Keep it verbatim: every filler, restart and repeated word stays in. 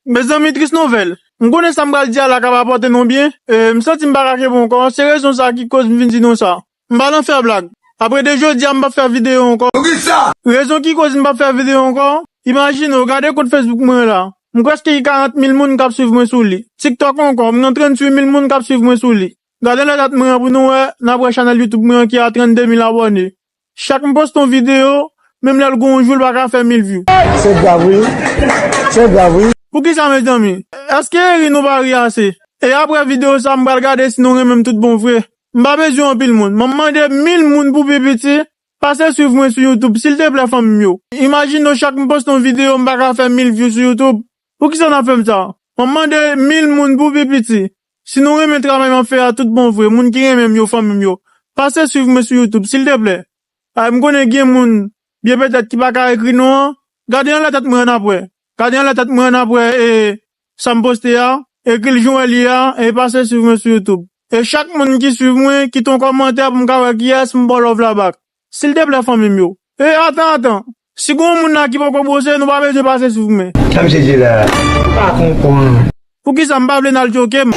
Mezanmi, tris nouvèl. M konnen sa m pral di a la ka pa pòte nou byen. E, m santi m pa ka kenbe ankò. Se rezon sa ki koz m vin di nou sa. M pa nan fè blag. Apre de jodi a, m p ap fè videyo ankò. Poukisa? Rezon ki koz m p ap fè videyo ankò? Imajine w, gade kont Facebook mwen la. M prèske gen karant mil moun k ap swiv mwen sou li. TikTok ankò, m gen tranntuit mil moun k ap swiv mwen sou li. Gade anlè tèt mwen an pou nou wè, n ap wè chanèl YouTube mwen an ki a trannde mil abòne. Chak m poste yon videyo, menm lè l gen yon jou, l pa ka fè mil view. Se grav, wi. Se grav, wi. Poukisa, mezanmi? Èske ri nou pa ri ase? E apre videyo sa, m pral gade si nou renmen m tout bon vre. M pa bezwen anpil moun. M ap mande mil moun pou pi piti, pase swiv mwen sou YouTube, silteplè, fanmi m yo. Imajine w, chak m poste yon videyo, m pa ka fè mil view sou YouTube. Poukisa n ap fè m sa? M ap mande mil moun pou pi piti. Si nou renmen travay m ap fè a tout bon vre, moun ki renmen m yo, fanmi m yo, pase swiv mwen sou YouTube, silteplè. Ay, m konnen gen moun, byen petèt, ki pa ka ekri non an. Gade anlè tèt mwen an ap wè. Gade anlè tèt mwen an ap wè, e, sa m poste a, ekri l jan w wè l ye a, e pase swiv mwen sou YouTube. E chak moun ki swiv mwen, kite yon kòmantè pou m ka wè kiyès m ba w love la back. Silteplè, fanmi m yo. E, atan, atan. Si gen yon moun la ki poko bwose, nou pa bezwen pase swiv mwen. Sa misye di la, m pa konprann. Poukisa m pa vle n al tchoke m?